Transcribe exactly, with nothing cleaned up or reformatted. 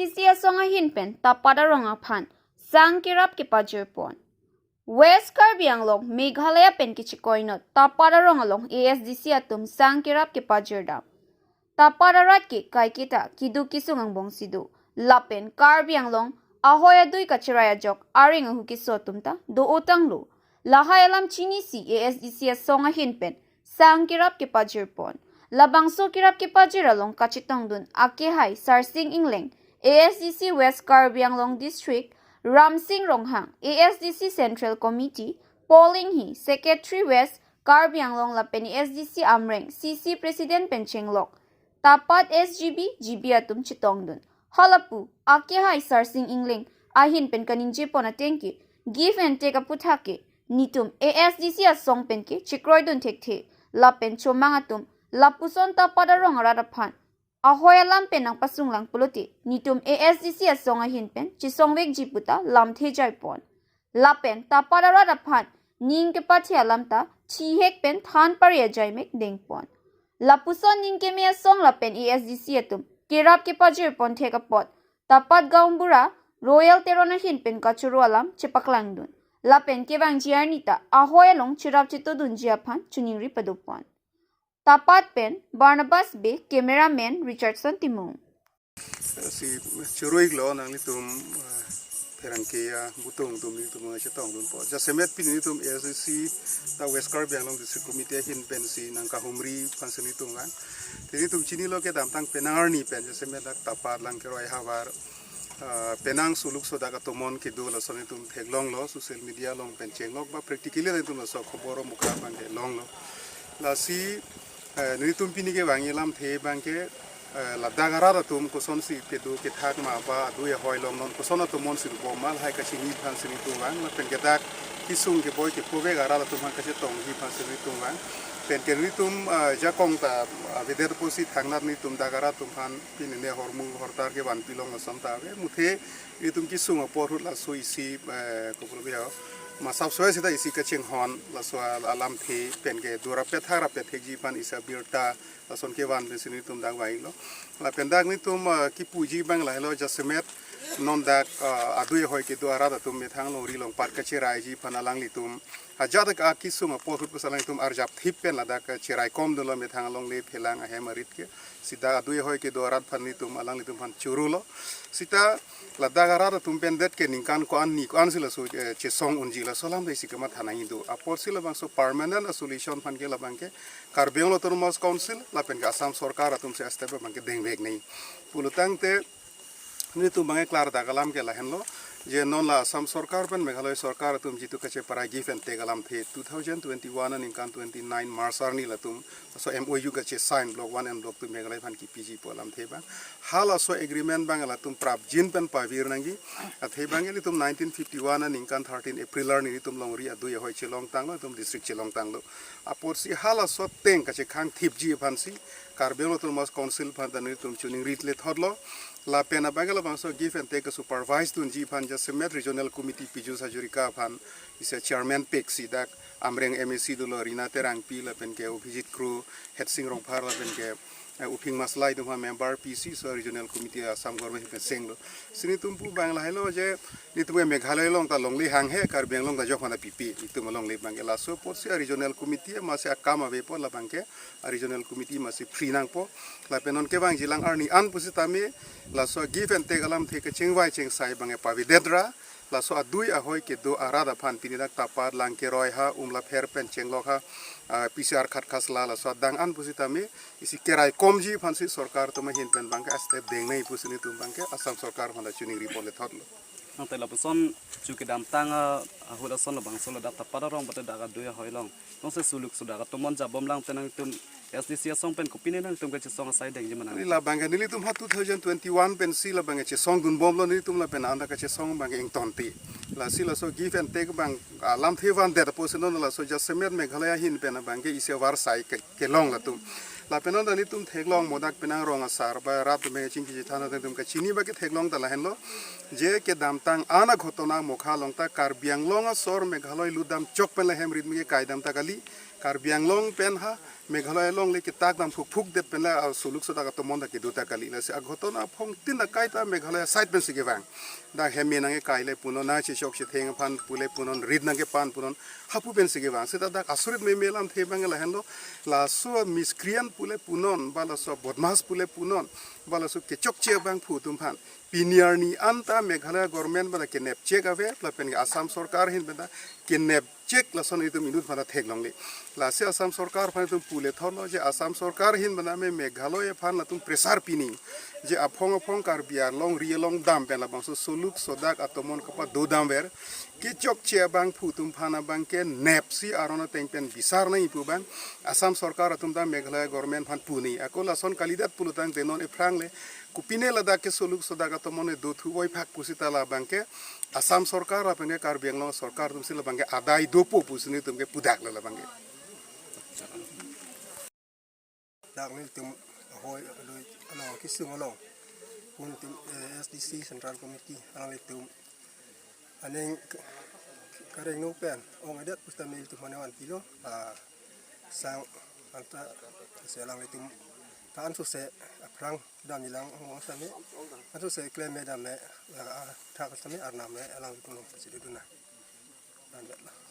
ASDC asong ahin pen Tapat arong aphan sang kerap kepajir pon. West Karbi Anglong, Meghalaya pen kechekoinot Tapat arong along ASDC atum sang kerap kepajir dam. Tapat arat ke kaiketa keduk kesung angbong si do. Lapen Karbi Anglong ahoi adui kacherai ajok areng ahu keso atum ta do-o tanglo. Lahai alam chinisi ASDC asong ahin pen sang kerap kepajir pon. Labangso kerap kepajir along kachetongdun akehai Sarsing Engleng, ASDC West Karbi Anglong District, Ramsing Ronghang, ASDC Central Committee, Paul Enghi, Secretary West Karbi Anglong lapen ASDC Amreng, CC President pen chenglok Tapat SGB, GB atum chetongdun. Halapu akehai Sarsing Engleng ahin pen kaningje pon ateng ke give and take aputhak ke netum ASDC asong pen ke chekroidun thekthe. Lapen chomang atum lapuson Tapat arong arat aphan ahoi alam pen nangpasunglang pulote netum ASDC asong ahin pen chesongvekji puta lamthe jai pon. Lapen Tapat arat aphan ning kepathe alam ta thihek pen than pari ajai mek deng pon. Lapuson ning keme asong lapen ASDC atum kerap kepajir pon thek apot Tapat gaonbura Royal Teron ahin pen kachoro alam chepaklangdun. Lapen kevangji arni ta ahoi along cherap chetodunji aphan choningri pado pon. Tapat pen Barnabas Bey, cameraman Richardson Timung. Si choro-iklo nanglitum, ah, pherangke abutung atum nelitum chetongdun po. Jasemet pini nelitum ASDC ta West Karbi Anglong District Committee ahin pensi nangkahumri aphansi nelitum vang. Te nelitum chinilo kedamtang penang arni pen jasemet dak Tapat Langkeroi havar, ah, penang suluk sodak atomon kedo lason nelitum theklonglo, social media along pen chenglok ba practically nelitum laso khobor mukha abang kelonglo. Lasi, eh, nelitum pini kevangji alamthe abang ke, eh, ladak arat atum kosonsi kedo kethak ma ba adui ahoi along non koson atomon si bom ma lahai kachini aphansi nelitum vang, lapen ke dak kesung keboi kepovek arat atum aphan kachetongji aphansi nelitum vang. Pen ke nelitum, eh, jakong ta, eh, avedet apotsi thangnat nelitum dak arat atum aphan pini ne hormu hortar kevan pilong lason ta ave. Muthe nelitum kesung apor ahut laso isi, eh, kopro biya masap soi sita isi kachinghon laso al-, alamthe pen ke do rapet thak rapet thekji aphan isi abirta lason kevan pensi nelitum dak vanglo. Lapen dak nelitum, eh, kipuji abang lahelo, jasemet non dak, eh, adui ahoi kedo arat atum methang longri longpat kacheraiji aphan alanglitum ajat dak akesung apor ahut pas alanglitum arjapthip pen ladak, eh, cherai komdunlo methang alongle phelang ahem arit ke. Sita adui ahoi kedo arat aphan nelitum alanglitum aphan chorolo. Sita ladak arat atum pen det ke ningkan ko-an ni ko-ansi laso, eh, chesong unji laso alam ta isi kamatha nangji do. Apotsi labangso permanent solution aphan ke labang ke Karbi Anglong Autonomous Council lapen ke Assam Sorkar atumsi a-step abang ke dengvek nangji. Pulotangte nelitum abang ke klardak alam ke lahenlo, je non la Assam Sorkar pen Meghalaya Sorkar atum jitu kacheparai give and take alamthe two thousand twenty-one aningkan twenty-nine March arni latum laso MOU kachesign Block one and Block two Meghalaya aphan kipiji pu alamthe abang. Halaso agreement abang latum prapjin pen pavir nangji. Athe abang nelitum nineteen fifty-one aningkan thirteen April arni nelitum longri adui ahoi chelongtanglo, nelitum district chelongtanglo. Apotsi halaso ateng kachekhang thipji aphansi Karbi Anglong Autonomous Council aphan ta nelitum choningri lethotlo. Lapen abang ke labangso give and take supervise dunji aphan jasemet Regional Committee Piyush Hazarika aphan isi chairman peksi dak Amreng MAC dolo Rina Terangpi lapen ke Abhijit Kro, Hetsing Rongphar lapen ke, eh, Uphing Maslai atum ha member pisi laso Regional Committee Assam Government pen senglo. Si nelitum pu abang lahelo je nelitum ke Meghalaya along ta longle hanghe, Karbi Anglong ta jok mana pipi, itum alongle abang ke laso apotsi a-Regional Committee masi akam ave apot labang ke a-Regional Committee masi free nangpo. Lapen non kevangjilang arni an pusitame laso give and take alamthe kachingvai chingsai abang ke pavedet ra, laso adui ahoi kedo arat aphan pini dak Tapat Langkeroi ha Umlapher pen chenglok ha, ah, PCR khat khasla laso adang an pusitame isi kerai komji aphansi sorkar atum ahin pen abang ke a-step deng nangji pusi nelitum abang ke Assam Sorkar aphan ta choningri pon lethotlo. Nang te lapuson chu kedamtang, ah, ahut ason labangso ladak Tapat arong pute dak adui ahoi along nongse suluk sodak atomon jabomlang te nangtum ASDC asong pen kopine nangtum kachesong asai dengji ma nang? Labang ke nelitum ha two thousand twenty-one pensi labang ke chesongdunbomlo nelitum lapen anta kachesong abang ke ingtonte. Lasi laso give and take abang alamthe vandet apotsi non laso jasemet Meghalaya ahin pen abang ke isi avarsai ke, kelong latum. Lapen non ta nelitum theklong mo dak penang rong asar ba rat atum chingki chethan atum kachini ba ketheklong ta lahenlo. Je kedamtang an aghotona mokha along ta Karbi Anglong asor Meghalaya lutdam chok pen la hem rit me kaidam ta kali. Karbi Anglong pen ha Meghalaya along le ketak dam phukphuk det pen la, ah, suluk sodak atomon ta kedo ta kali. Lasi aghoton aphongtin akai ta Meghalaya side pensi kevang. Dak hem me nangkekai le punon, nangchechok chetheng aphan pule punon, rit nangkepan punon, hapu pensi kevang. Seta dak asurit meme alamthe abang lahenlo, laso miscreant pule punon, ba laso bodmas pule punon, ba laso kechokche abangphu atum aphan pini arni anta Meghalaya government pen ta kenepchek ave, lapen ke Assam sorkar ahin pen ta kenepchek, lason itum inut pen ta theklongle. Lasi Assam sorkar aphan itum pule thorlo je Assam sorkar ahin pen ta me Meghalaya aphan latum pressure pinji, je aphong aphong Karbi Anglong ri along dam pen labangso suluk sodak atomon kapado damver, kechokche abangphu atum aphan abang ke nepsi aron ateng pen bisar nangji pu abang Assam sorkar atum ta Meghalaya government aphan punji. Ako lason kalidet pulotangte non ephrang le kopine ladak ke suluk sodak atomon e dothu voiphak pusita labang ke Assam sorkar lapen ke Karbi Anglong sorkar atumsi labang ke adai dopo pusi nelitum ke pudak le labang ke. Dak nelitum ahoi aloi along kesung along, pun tum, eh, S D C Central Committee alanglitum aning k-, kareng no pen ong adet pusitame ilitum mane vanpilo, ah, sang anta se alanglitum ta ansose aphrang damji lang ong same, ansose klem me dam me, ah, thak same arnam me alanglitum long pusi dodun nang. Andet lo.